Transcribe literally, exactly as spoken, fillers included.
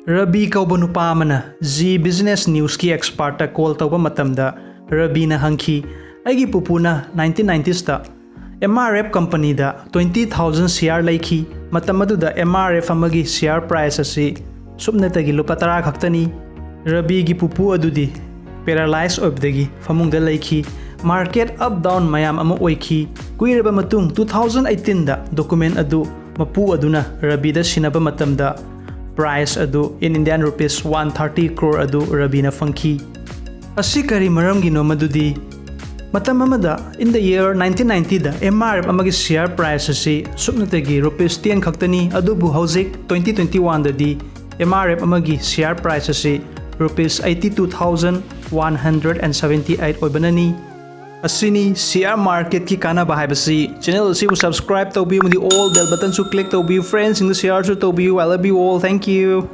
ꯔꯕꯤ ꯀꯧꯕ ꯅꯨꯄꯥ ꯑꯃꯅ ꯖꯤ ꯕꯤꯖꯤꯅꯦꯁ ꯅ꯭ꯌꯨꯁꯀꯤ ꯑꯦꯛꯁꯄꯥꯔꯠꯇ ꯀꯣꯜ ꯇꯧꯕ ꯃꯇꯝꯗ ꯔꯕꯤꯅ ꯍꯪꯈꯤ, "ꯑꯩꯒꯤ ꯄꯨꯄꯨꯅ ꯅꯥꯏꯟꯇꯤꯟ ꯅꯥꯏꯟꯇꯤꯁꯇ ꯑꯦꯝ ꯑꯥꯔ ꯑꯦꯐ ꯀꯝꯄꯅꯤꯗ ꯇ꯭ꯋꯦꯟꯇꯤ ꯊꯥꯎꯖꯟ ꯁꯤꯌꯥꯔ ꯂꯩꯈꯤ꯫ ꯃꯇꯝ ꯑꯗꯨꯗ ꯑꯦꯝ ꯑꯥꯔ ꯑꯦꯐ ꯑꯃꯒꯤ ꯁꯤꯌꯥꯔ ꯄ꯭ꯔꯥꯏꯁ ꯑꯁꯤ ꯁꯨꯞꯅꯇꯒꯤ ꯂꯨꯄꯥ ꯇꯔꯥ ꯈꯛꯇꯅꯤ꯫" ꯔꯕꯤꯒꯤ ꯄꯨꯄꯨ ꯑꯗꯨꯗꯤ ꯄꯦꯔꯥꯂꯥꯏꯁ ꯑꯣꯏꯕꯗꯒꯤ ꯐꯃꯨꯡꯗ ꯂꯩꯈꯤ꯫ ꯃꯥꯔꯀꯦꯠ ꯑꯞ ꯗꯥꯎꯟ ꯃꯌꯥꯝ ꯑꯃ ꯑꯣꯏꯈꯤ꯫ ꯀꯨꯏꯔꯕ ꯃꯇꯨꯡ ꯇꯨ ꯊꯥꯎꯖꯟ ꯑꯩꯠꯇꯤꯟꯗ ꯗꯣꯀꯨꯃꯦꯟ ꯑꯗꯨ ꯃꯄꯨ ꯑꯗꯨꯅ ꯔꯕꯤꯗ ꯁꯤꯟꯅꯕ ꯃꯇꯝꯗ ꯄ꯭ꯔꯥꯏꯁ ꯑꯗꯨ in Indian rupees one thirty crore ꯑꯗꯨ ꯔꯕꯤꯅ ꯐꯪꯈꯤ꯫ ꯑꯁꯤ ꯀꯔꯤ ꯃꯔꯝꯒꯤꯅꯣ ꯃꯗꯨꯗꯤ ꯃꯇꯝ ꯑꯃꯗ in the year nineteen ninety ꯗ ꯑꯦꯝ ꯑꯥꯔ ꯑꯦꯐ ꯑꯃꯒꯤ ꯁꯤꯌꯥꯔ ꯄ꯭ꯔꯥꯏꯁ ꯑꯁꯤ ꯁꯨꯞꯅꯇꯒꯤ ꯔꯨꯄꯤꯁ ꯇꯦꯟ ꯈꯛꯇꯅꯤ, ꯑꯗꯨꯕꯨ ꯍꯧꯖꯤꯛ ꯇ꯭ꯋꯦꯟꯇꯤ ꯇ꯭ꯋꯦꯟꯇꯤ ꯋꯥꯟꯗꯗꯤ ꯑꯦꯝ ꯑꯥꯔ ꯑꯦꯐ ꯑꯃꯒꯤ ꯁꯤꯌꯥꯔ ꯄ꯭ꯔꯥꯏꯁ ꯑꯁꯤ rupees eighty two thousand one hundred and seventy eight ꯑꯣꯏꯕꯅꯅꯤ꯫ ꯑꯁꯤꯅꯤ ꯁꯤꯌꯥꯔ ꯃꯥꯔꯀꯦꯠꯀꯤ ꯀꯥꯟꯅꯕ ꯍꯥꯏꯕꯁꯤ꯫ ꯆꯦꯅꯦꯜ ꯑꯁꯤꯕꯨ ꯁꯕꯁꯀ꯭ꯔꯥꯏꯕ ꯇꯧꯕꯤꯌꯨ ꯑꯃꯗꯤ ꯑꯣꯜ ꯕꯦꯜ ꯕꯇꯟꯁꯨ ꯀ꯭ꯂꯤꯛ ꯇꯧꯕꯤꯌꯨ꯫ ꯐ꯭ꯔꯦꯟꯁꯤꯡꯗ ꯁꯤꯌꯥꯔꯁꯨ ꯇꯧꯕꯤꯌꯨ꯫ I love you all. Thank you.